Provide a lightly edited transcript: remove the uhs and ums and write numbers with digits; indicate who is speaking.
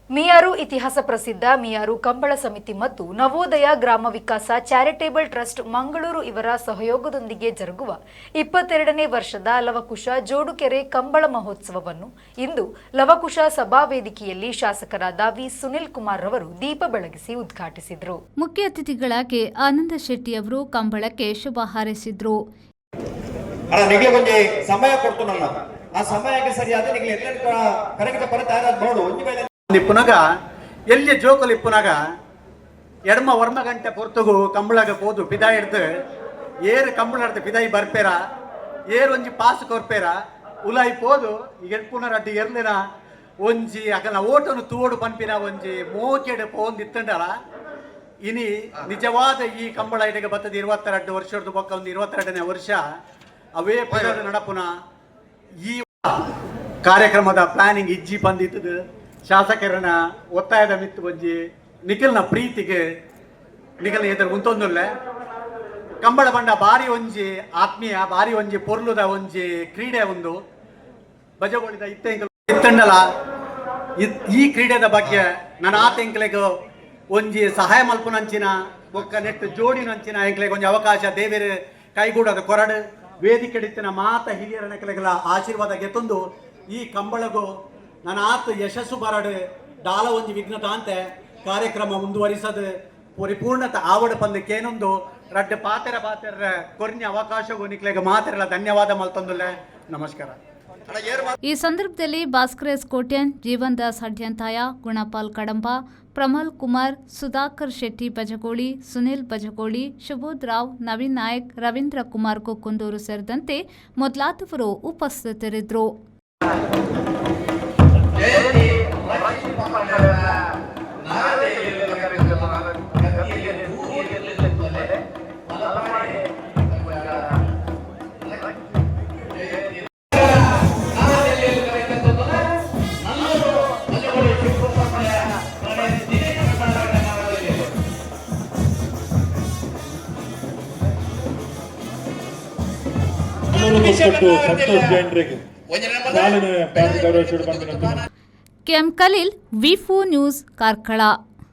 Speaker 1: ಮಿಯಾರು ಇತಿಹಾಸ ಪ್ರಸಿದ್ಧ ಮಿಯಾರು ಕಂಬಳ ಸಮಿತಿ ಮತ್ತು ನವೋದಯ ಗ್ರಾಮ ವಿಕಾಸ ಚಾರಿಟೇಬಲ್ ಟ್ರಸ್ಟ್ ಮಂಗಳೂರು ಇವರ ಸಹಯೋಗದೊಂದಿಗೆ ಜರುಗುವ 22ನೇ ವರ್ಷದ ಲವಕುಶ ಜೋಡುಕೆರೆ ಕಂಬಳ ಮಹೋತ್ಸವವನ್ನು ಇಂದು ಲವಕುಶ ಸಭಾ ವೇದಿಕೆಯಲ್ಲಿ ಶಾಸಕರಾದ ವಿ ಸುನಿಲ್ ಕುಮಾರ್ ರವರು ದೀಪ ಬೆಳಗಿಸಿ ಉದ್ಘಾಟಿಸಿದರು.
Speaker 2: ಮುಖ್ಯ ಅತಿಥಿಗಳಾಗಿ ಆನಂದ ಶೆಟ್ಟಿ ಅವರು ಕಂಬಳಕ್ಕೆ ಶುಭ ಹಾರೈಸಿದರು.
Speaker 3: ಅಣ್ಣ, ನಿಗ್ಲಿಗೆ ಒಂಜಿ ಸಮಯ ಕೊಡ್ತು ನನ್ನ. ಆ ಸಮಯಕ್ಕೆ ಸರಿಯಾದ ನಿಗ್ಲಿ ಎಲ್ಲ ಕರೆಕ್ಟ್ ಪರ ತಯಾರಾದ ನೋಡು ಒಂಜಿ ವೇಳೆ.
Speaker 4: ಇಪ್ಪುನಗ ಎಲ್ಲಿ ಜೋಕುಲು ಇಪ್ಪುನಗ ಎಡ್ಮ ವರ್ಮ ಗಂಟೆ ಪೊರ್ತುಗು ಕಂಬಳಗ ಪೋದು ಪಿದಾಯಿ ಹಿಡ್ದು ಏರು ಕಂಬಳ ಹಿಡ್ದು ಪಿದಾಯಿ ಬರ್ಪೇರ, ಏರು ಒಂಜಿ ಪಾಸ್ ಕೊರ್ಪೇರ. ಉಲಾಯಿ ಪೋದು ಈಗ ಎಡ್ಪುನರ ಅಡ್ಡಿ ಎರ್ಲಿನ ಒಂಜಿ ಅಕಲ್ನ ಓಟನು ತೂವೊಡು ಪನ್ಪಿನ ಒಂಜಿ ಮೋಕೆಡ್ ಪೋಂದು ಇತ್ತಂಡಲ. ಇನಿ ನಿಜವಾದ ಈ ಕಂಬಳ ಇಡೆಗೆ ಬತ್ತದ 22 ವರ್ಷದ ಬೊಕ್ಕ ಒಂದು 22ನೇ ವರ್ಷ ಅವೇ ಪದದ ನಡಪುನ ಈ ಕಾರ್ಯಕ್ರಮದ ಪ್ಲಾನಿಂಗ್ ಇಜ್ಜಿ ಬಂದಿತ್ತದು. ಶಾಸಕರನ ಒತ್ತಾಯದ ಮಿತ್ತು ಒಂಜಿ ನಿಖಿಲ್ನ ಪ್ರೀತಿಗೆ ನಿಖಲ್ನ ಎದುರು ಉಂತೊಂದುಲ್ಲೆ. ಕಂಬಳ ಬಂಡ ಬಾರಿ ಒಂಜಿ ಆತ್ಮೀಯ, ಬಾರಿ ಒಂಜಿ ಪೊರ್ಲುದ ಒಂಜಿ ಕ್ರೀಡೆ. ಒಂದು ಬಜಗೋಳಿದ ಇತ್ತೆ ಇತ್ತಂಡಲ ಈ ಕ್ರೀಡೆದ ಬಗ್ಗೆ ನನ್ನ ಆತ ಎಂಕ್ಲೆಗ್ ಒಂಜಿ ಸಹಾಯ ಮಲ್ಪುನಂಚಿನ ಬೊಕ್ಕ ನೆಟ್ ಜೋಡಿನಂಚಿನ ಎಂಕ್ಲೆಗ್ ಒಂಜಿ ಅವಕಾಶ ದೇವೆರ್ ಕೈಗೂಡದ ಕೊರಡು. ವೇದಿಕೆ ಇತ್ತಿನ ಮಾತ ಹಿರಿಯರ ನೆಕ್ಲೆಗಳ ಆಶೀರ್ವಾದ ಗೆತ್ತೊಂದು ಈ ಕಂಬಳಗು ನನ್ನ ಆತ ಯಶಸ್ಸು ಬರಡು, ದಾಲ ಒಂಜಿ ವಿಘ್ನ ದಾಂತೆ ಕಾರ್ಯಕ್ರಮ ಮುಂದುವರಿಸದು ಪರಿಪೂರ್ಣತೆ ಆವಡ ಪಂದಕ್ಕೇನೊಂದು ರಡ್ಡ್ ಪಾತೆರ ಪಾತೆರ ಕೊರ್ನಿ ಅವಕಾಶಗೂ ನಿಕ್ಲೆಗ್ ಮಾತೆರಲ ಧನ್ಯವಾದ ಮಲ್ತೊಂದುಲ್ಲೆ. ನಮಸ್ಕಾರ.
Speaker 3: ಅಣ್ಣ, ಏರು.
Speaker 2: ಈ ಸಂದರ್ಭದಲ್ಲಿ ಭಾಸ್ಕರ್ ಎಸ್ ಕೋಟ್ಯಾನ್, ಜೀವನ್ ದಾಸ್ ಅಡ್ಯಂತಾಯ, ಗುಣಪಾಲ್ ಕಡಂಬ, ಪ್ರಮಲ್ ಕುಮಾರ್, ಸುಧಾಕರ್ ಶೆಟ್ಟಿ ಬಜಗೋಳಿ, ಸುನಿಲ್ ಬಜಗೋಳಿ, ಶುಭೋದ್ ರಾವ್, ನವೀನ್ ನಾಯಕ್, ರವೀಂದ್ರ ಕುಮಾರ್ ಕೊಕ್ಕುಂದೂರು ಸೇರಿದಂತೆ ಮೊದಲಾದವರು ಉಪಸ್ಥಿತರಿದ್ದರು.
Speaker 5: ಜಯಂತಿ ಲಕ್ಷ್ಮಣರ ನಾರದೆ ಗತಿಯಲ್ಲಿ ದೂರಿಯಲ್ಲಿದ್ದರೆ ಮಲಮಾಡೆ. ಜಯಂತಿ ನಾರದೆಯಲ್ಲಿ ಕರೆತಂದೊಂದು ನಲ್ಲೂರು ಬಜಗೋಳಿ ಶಿವಕುಮಾರ ಪ್ರಣಯ ದಿನೇಶ ನಾರದೆಯಲ್ಲಿ.
Speaker 6: ಕೊಟ್ಟು ಸಂತೋಷ್ ಜೈನ್ರಿಗೆ ಚಾಲನೆ ಗೌರವ ಬಂದ.
Speaker 2: ಕೆಎಂ ಖಲೀಲ್, ವಿ4 ನ್ಯೂಸ್, ಕಾರ್ಕಳ.